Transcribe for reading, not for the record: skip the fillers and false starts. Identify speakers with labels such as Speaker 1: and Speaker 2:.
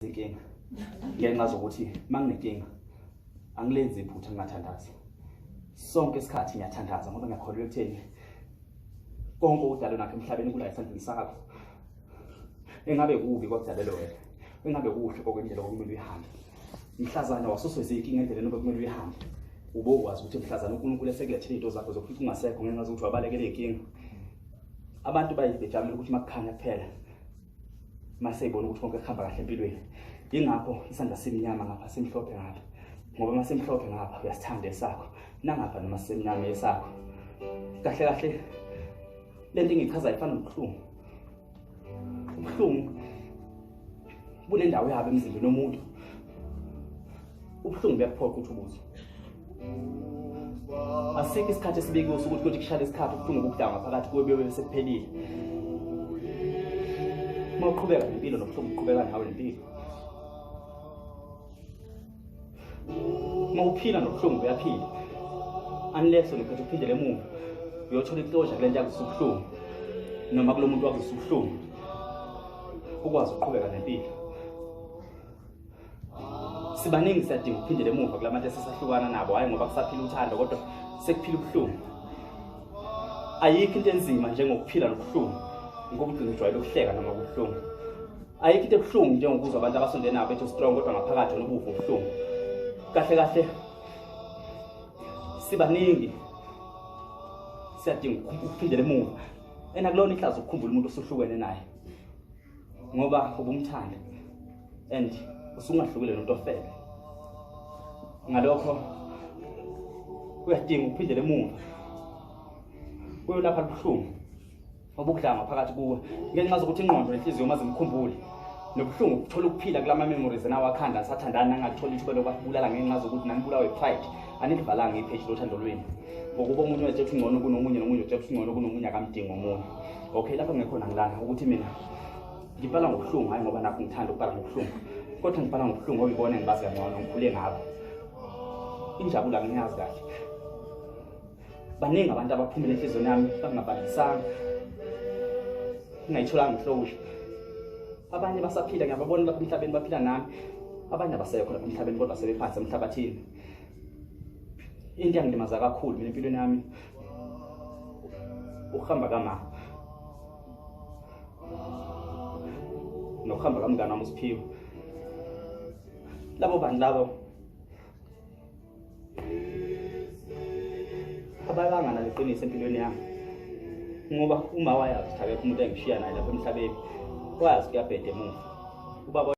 Speaker 1: Inkinga ngenxa zokuthi manginenkinga angilenzi iphutha ngingathandazi. Sonke isikhathi ngiyathandaza ngoba ngiyakholelwa ekutheni konke okudalwe nakho emhlabeni kula esandleni sakho. Engabe kubi kwakudalelwe wena, engabe kuhle kokwendlela okumele uyihambe. Mhlazana wasuswa izinkinga endleleni obekumele uyihambe, ubokwazi ukuthi mhlazana uNkulunkulu esekulethele izinto zakho zokuthi ungasekho ngenxa zokuthi wabalekela izinkinga. Abantu bayibhejabule ukuthi makukhanya kuphela mase ibona ukuthi konke kuhamba kahle empilweni. Yingakho isandla simnyama ngapha simhlophe ngapha, ngoba uma simhlophe ngapha uyasithanda esakho, nangapha noma simnyama esakho. Kahle kahle lento engichaza ifana nobuhlungu. Ubuhlungu bunendawo yabo emzimbeni womuntu. Ubuhlungu buyakuphoqa ukuthi ubuzwe. Asikho isikhathi esibekiwe sokuthi kuthi kushaya isikhathi ubuhlungu bukudanga ngaphakathi kuwe bebe sekuphelile. Uma uqhubeka nempilo nobuhlungu buqhubeka nawe nempilo. Uma uphila nobuhlungu uyaphila. Unless unokhetha ukuphindela emuva uyothola iclosure kule nto yakuzwisa ubuhlungu noma kulo muntu wakuzwisa ubuhlungu, ukwazi ukuqhubeka nempilo. Sibaningi siyadinga ukuphindela emuva kula bantu esisahlukana nabo, hhayi ngoba kusaphila uthando kodwa sekuphila ubuhlungu. Ayikho into enzima njengokuphila nobuhlungu, ngoba ugcina ujwayele ukuhleka noma kubuhlungu. Ayikho into ebuhlungu njengokuzwa abantu abasondele nabo bethi strong kodwa ngaphakathi nobuva ubuhlungu. Kahle kahle sibaningi siyadinga ukuphindela emuva. And akulona ihlazo ukukhumbula umuntu osuhlukene naye ngoba ubumthanda and usungahlukile nomuntu ofele. Ngalokho uyadinga ukuphindela emuva kuyolapha lubuhlungu obukudla ngaphakathi kuwe, ngenxa zokuthi ingqondo nenhliziyo uma zimkhumbule nobuhlungu ukuthola ukuphila kulama memories enawakhanda nisathandana, nangalithola ithuba lokubulala ngenxa zokuthi nanibulawe pride, anilivalanga ipage lothando lwenu ngokuba omunye wethu ethi ungcono kunomunye nomunye utshela ukuthi ungcono kunomunye, akamdingi omunye. Okay, lapho ngekhona ngilana ukuthi mina ngibhala ngobuhlungu, hhayi ngoba nakho ngithanda ukubhala ngobuhlungu, kodwa ngibhala ngobuhlungu ngoba ibona engibazi kangcono, ngikhule ngabo. Injabulo angiyazi kahle. Baningi abantu abaphumile enhliziyweni yami bangabhalisanga, ngingayitholanga iclosure. Abanye basaphila, ngiyababona lapha emhlabeni baphila nami, abanye abasekho lapha emhlabeni kodwa sebephansi emhlabathini. Into yangilimaza kakhulu mina empilweni yami ukuhamba kama nokuhamba kamngane wami uSiphiwe. Labo bantu labo abalanga naleqiniso empilweni yami, ngoba uma wayazi ukuthi akekho umuntu engishiya naye lapha emhlabeni, wayazi kuyabheda emuva ubaba.